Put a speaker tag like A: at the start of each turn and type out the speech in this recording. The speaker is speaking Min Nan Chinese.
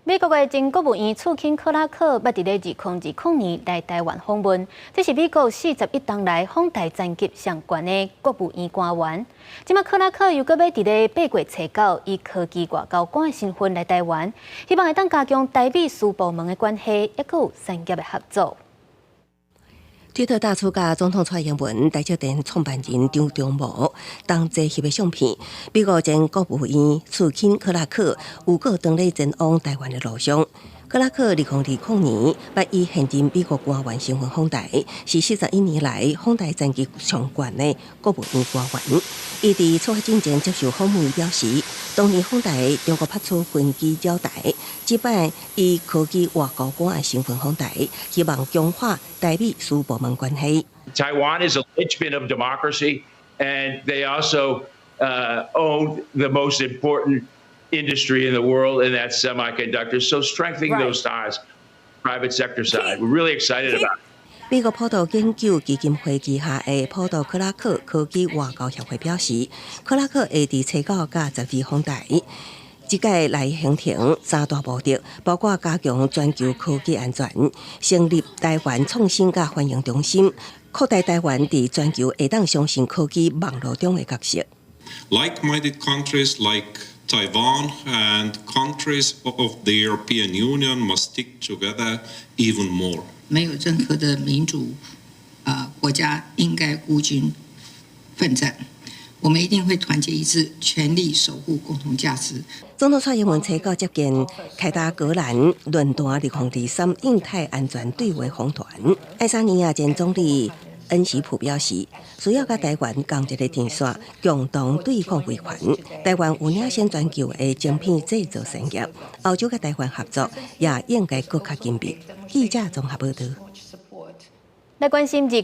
A: 美國的前國務院次卿克拉克欲佇咧2020年來台灣訪問，這是美國41冬來訪台層級上懸的國務院官員。這馬克拉克又閣欲佇咧8月初9以科技外交官的身份來台灣，希望會當加強台美私部門的關係，抑閣有產業的合作。
B: 推特大廚佮總統蔡英文、台積電創辦人張忠謀同齊翕的相片。美國前國務院次卿克拉克預告當咧前往台灣的路上。克拉克2020年欲以現任美國官員身份訪台，是41年來訪台層級上懸的國務院官員。伊佇出發進前接受訪問表示，當年訪台中國拍出軍機擾台，這擺以科技外交官的身份訪台，希望強化台美私部門關係。
C: Taiwan is a linchpin of democracy, and they also own the most important industry in the world, and that's semiconductors. So strengthening those ties, private sector side, we're really excited about.
B: 美國普渡研究基金會旗下的普渡克拉克科技外交協會表示，克拉克會佇初九佮十二訪台，這屆來行程三大目的，包括加強全球科技安全、成立台灣創新佮繁榮中心、擴大台灣佇全球會當相信科技網路中的角色。
D: Like-minded countries like Taiwan and countries of the European Union must stick together even more.
E: 沒有任何的民主國家應該孤軍奮戰，我們一定會團結一致，全力守護共同價值。
B: 總統蔡英文初九接見凱達格蘭論壇2023印太安全對話訪團。愛沙尼亞前總理恩喜普表示，需要佮台灣仝一个陣線，共同對抗威權。台灣有領先全球的晶片製造產業，歐洲佮台灣合作也應該閣較緊密。記者綜合報導。
A: 來關心二